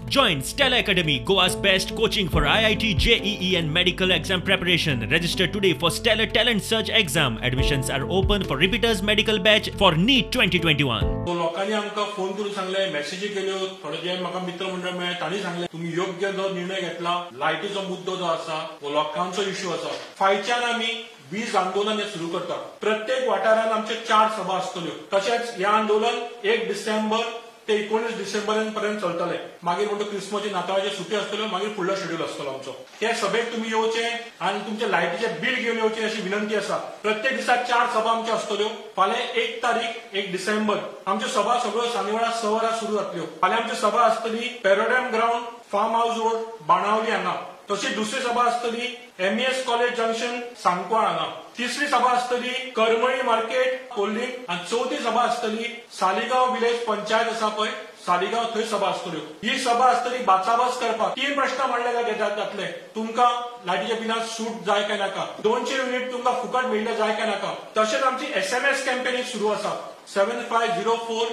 Join Stellar Academy, Goa's best coaching for IIT, JEE and medical exam preparation. Register today for Stellar Talent Search exam. Admissions are open for repeaters medical batch for NEET 2021. लोकांनी आमकां phone करून सांगले, मॅसेजी केल्यो, थोडे जे म्हाका मित्रमंडळ मेळ्ळे तांणी सांगले तुमी योग्य जो निर्णय घेतला. लायटीचो मुद्दो जो आसा हो लोकांचो इश्यू आसा. फायच्यान आमी वीज आंदोलन हे सुरू करता. प्रत्येक वाठारांत आमच्यो 4 सभा आसतल्यो. तशेंच हे आंदोलन 1 डिसेंबर ते 19 डिसेंबर पर्यंत चलतले. मागीर म्हणटा क्रिसमसी नाताळाचे सुटी आसतल्यो, मागीर फुडलो शेड्यूल आसतलो आमचो. त्या सभेक तुमी येवचे आनी तुमचे लायटीचे बील घेवन येवचे अशी विनंती आसा. प्रत्येक दिसा 4 सभा आमच्यो आसतल्यो. फाल्यां 1 तारीख 1 डिसेंबर आमच्यो सभा सगळ्यो सांजवेळा 6 वरां सुरू जातल्यो. फाल्यां आमची सभा आसतली Perodem ground, farm house road, Benaulim हांगा. तशी दुसरी सभा आसतली MES college junction, Sancoale हांगा. तिसरी सभा आसतली करमळी मार्केट, कोल्ली. आनी चवथी सभा आसतली सालिगांव विलेज पंचायत आसा पळय, सालिगांव, थंय सभा आसतल्यो. ही सभा आसतली बाचाबाच करपाक. 3 प्रश्न मांडले काय जातले. तुमकां लायटीच्या बिलांत सूट जाय काय नाका, 200 युनिट तुमकां फुकट मेळिल्ले जाय काय नाका. तशेंच आमची SMS campaign सुरू आसा, 7504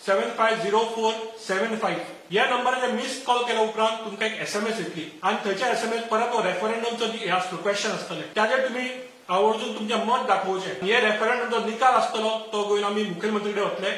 7504 75 ह्या नंबराचेर मिस कॉल केल्या उपरांत तुमकां एक SMS येतली आनी थंयच्या SMS परत तो रेफरंडमचो हे आसतलो, क्वेश्चन आसतले, ताजेर तुमी आवर्जून तुमचें मत दाखोवचें. हे रेफरंडमचो निकाल आसतलो तो घेवन आमी मुखेलमंत्री कडेन वतले.